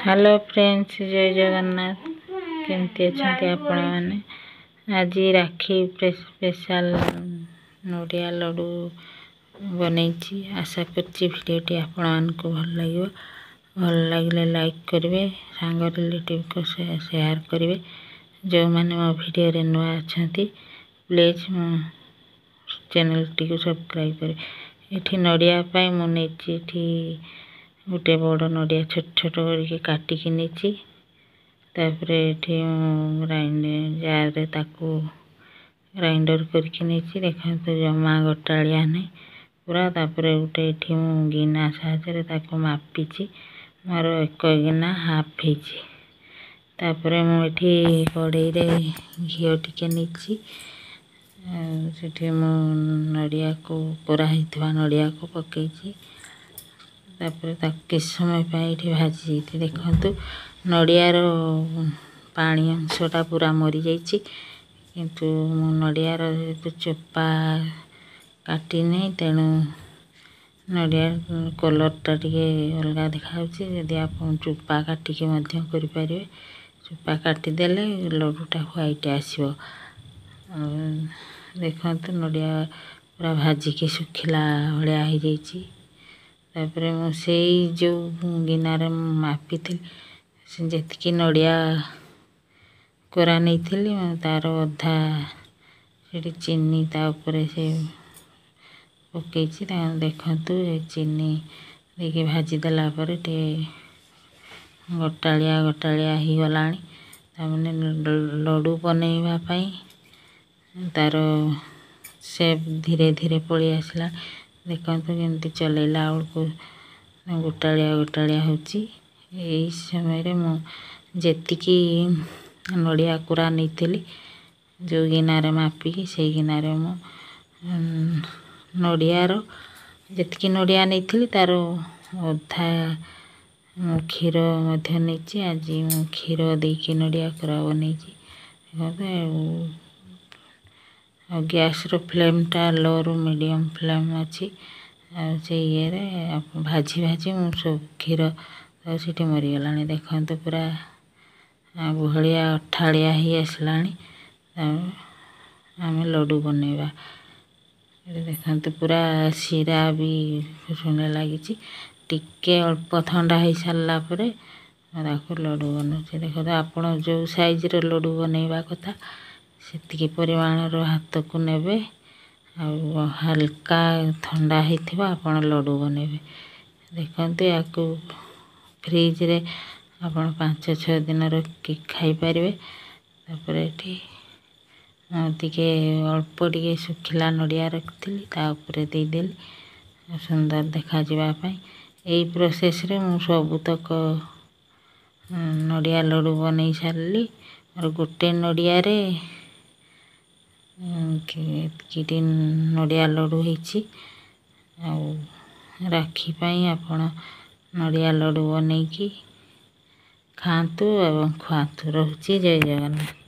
Hello friends, ଜୟ ଜଗନ୍ନାଥ। କେମିତି ଅଛନ୍ତି ଆପଣମାନେ? ଆଜି ରାକ୍ଷୀ ସ୍ପେଶାଲ ନଡ଼ିଆ ଲଡ଼ୁ ବନେଇଛି। ଆଶା କରୁଛି ଭିଡ଼ିଓଟି ଆପଣମାନଙ୍କୁ ଭଲ ଲାଗିବ। ଭଲ ଲାଗିଲେ ଲାଇକ୍ କରିବେ, ସାଙ୍ଗ ରିଲେଟିଭ୍କୁ ସେୟାର କରିବେ। ଯେଉଁମାନେ ମୋ ଭିଡ଼ିଓରେ ନୂଆ ଅଛନ୍ତି, ପ୍ଲିଜ୍ ମୋ ଚ୍ୟାନେଲଟିକୁ ସବସ୍କ୍ରାଇବ୍ କରିବେ। ଏଠି ନଡ଼ିଆ ପାଇଁ ମୁଁ ନେଇଛି, ଏଠି ଗୋଟେ ବଡ଼ ନଡ଼ିଆ ଛୋଟ ଛୋଟ କରିକି କାଟିକି ନେଇଛି। ତାପରେ ଏଠି ମୁଁ ଗ୍ରାଇଣ୍ଡ ଜାର୍ରେ ତାକୁ ଗ୍ରାଇଣ୍ଡର କରିକି ନେଇଛି। ଦେଖନ୍ତୁ, ଜମା ଗୋଟାଳିଆ ନାହିଁ ପୁରା। ତାପରେ ଗୋଟେ ଏଠି ମୁଁ ଗିନା ସାହାଯ୍ୟରେ ତାକୁ ମାପିଛି, ମୋର ଏକ ଗିନା ହାଫ୍ ହେଇଛି। ତାପରେ ମୁଁ ଏଠି କଢ଼େଇରେ ଘିଅ ଟିକେ ନେଇଛି। ସେଠି ମୁଁ ନଡ଼ିଆକୁ, କୋରା ହେଇଥିବା ନଡ଼ିଆକୁ ପକେଇଛି। ତାପରେ ତାକୁ କିଛି ସମୟ ପାଇଁ ଏଠି ଭାଜି ଦେଇଛି। ଦେଖନ୍ତୁ, ନଡ଼ିଆର ପାଣି ଅଂଶଟା ପୁରା ମରିଯାଇଛି, କିନ୍ତୁ ମୁଁ ନଡ଼ିଆର ଯେହେତୁ ଚୋପା କାଟିନି, ତେଣୁ ନଡ଼ିଆ କଲର୍ଟା ଟିକେ ଅଲଗା ଦେଖାଯାଉଛି। ଯଦି ଆପଣ ଚୋପା କାଟିକି ମଧ୍ୟ କରିପାରିବେ, ଚୋପା କାଟିଦେଲେ ଲଡ଼ୁଟା ହ୍ୱାଇଟ୍ ଆସିବ। ଆଉ ଦେଖନ୍ତୁ, ନଡ଼ିଆ ପୁରା ଭାଜିକି ଶୁଖିଲା ଭଳିଆ ହେଇଯାଇଛି। ତାପରେ ମୁଁ ସେଇ ଯେଉଁ ଗିନାରେ ମୁଁ ମାପିଥିଲି, ଯେତିକି ନଡ଼ିଆ କୋରା ନେଇଥିଲି, ମୁଁ ତା'ର ଅଧା ସେଠି ଚିନି ତା ଉପରେ ସେ ପକେଇଛି। ଦେଖନ୍ତୁ, ଏ ଚିନି ଦେଇକି ଭାଜିଦେଲା ପରେ ଟିକେ ଗୋଟାଳିଆ ଗୋଟାଳିଆ ହେଇଗଲାଣି, ତାମାନେ ଲଡ଼ୁ ବନେଇବା ପାଇଁ ତା'ର ସେପ୍ ଧୀରେ ଧୀରେ ପଳେଇ ଆସିଲା। ଦେଖନ୍ତୁ, କେମିତି ଚଲେଇଲା ବେଳକୁ ଗୋଟାଳିଆ ଗୋଟାଳିଆ ହେଉଛି। ଏଇ ସମୟରେ ମୁଁ ଯେତିକି ନଡ଼ିଆ କୋରା ନେଇଥିଲି, ଯେଉଁ ଗିନାରେ ମାପିକି, ସେଇ ଗିନାରେ ମୁଁ ନଡ଼ିଆର ଯେତିକି ନଡ଼ିଆ ନେଇଥିଲି, ତା'ର ଅଧା ମୁଁ କ୍ଷୀର ମଧ୍ୟ ନେଇଛି। ଆଜି ମୁଁ କ୍ଷୀର ଦେଇକି ନଡ଼ିଆ କୋରା ବନେଇଛି। ଦେଖନ୍ତୁ, ଆଉ ଗ୍ୟାସ୍ର ଫ୍ଲେମ୍ଟା ଲୋରୁ ମିଡ଼ିୟମ୍ ଫ୍ଲେମ୍ ଅଛି। ଆଉ ସେଇ ଇଏରେ ଭାଜି ଭାଜି ମୁଁ ସବୁ କ୍ଷୀର ଆଉ ସେଠି ମରିଗଲାଣି। ଦେଖନ୍ତୁ, ପୁରା ବହଳିଆ ଅଠାଳିଆ ହେଇ ଆସିଲାଣି। ଆମେ ଲଡ଼ୁ ବନେଇବା। ଦେଖନ୍ତୁ, ପୁରା ଶିରା ବି ସୁନ୍ଦର ଲାଗିଛି। ଟିକେ ଅଳ୍ପ ଥଣ୍ଡା ହେଇସାରିଲା ପରେ ତାକୁ ଲଡ଼ୁ ବନଉଛି। ଦେଖନ୍ତୁ, ଆପଣ ଯେଉଁ ସାଇଜ୍ର ଲଡ଼ୁ ବନେଇବା କଥା, ସେତିକି ପରିମାଣର ହାତକୁ ନେବେ, ଆଉ ହାଲକା ଥଣ୍ଡା ହେଇଥିବ ଆପଣ ଲଡ଼ୁ ବନେଇବେ। ଦେଖନ୍ତୁ, ୟାକୁ ଫ୍ରିଜରେ ଆପଣ 5-6 ଦିନ ରଖିକି ଖାଇପାରିବେ। ତାପରେ ଏଠି ମୁଁ ଟିକେ ଅଳ୍ପ ଟିକେ ଶୁଖିଲା ନଡ଼ିଆ ରଖିଥିଲି, ତା ଉପରେ ଦେଇଦେଲି ସୁନ୍ଦର ଦେଖାଯିବା ପାଇଁ। ଏଇ ପ୍ରୋସେସ୍ରେ ମୁଁ ସବୁତକ ନଡ଼ିଆ ଲଡ଼ୁ ବନେଇ ସାରିଲି। ମୋର ଗୋଟେ ନଡ଼ିଆରେ ଏତିକିଟି ନଡ଼ିଆ ଲଡ଼ୁ ହେଇଛି। ଆଉ ରାକ୍ଷୀ ପାଇଁ ଆପଣ ନଡ଼ିଆ ଲଡ଼ୁ ବନେଇକି ଖାଆନ୍ତୁ ଏବଂ ଖୁଆନ୍ତୁ। ରହୁଛି, ଜୟ ଜଗନ୍ନାଥ।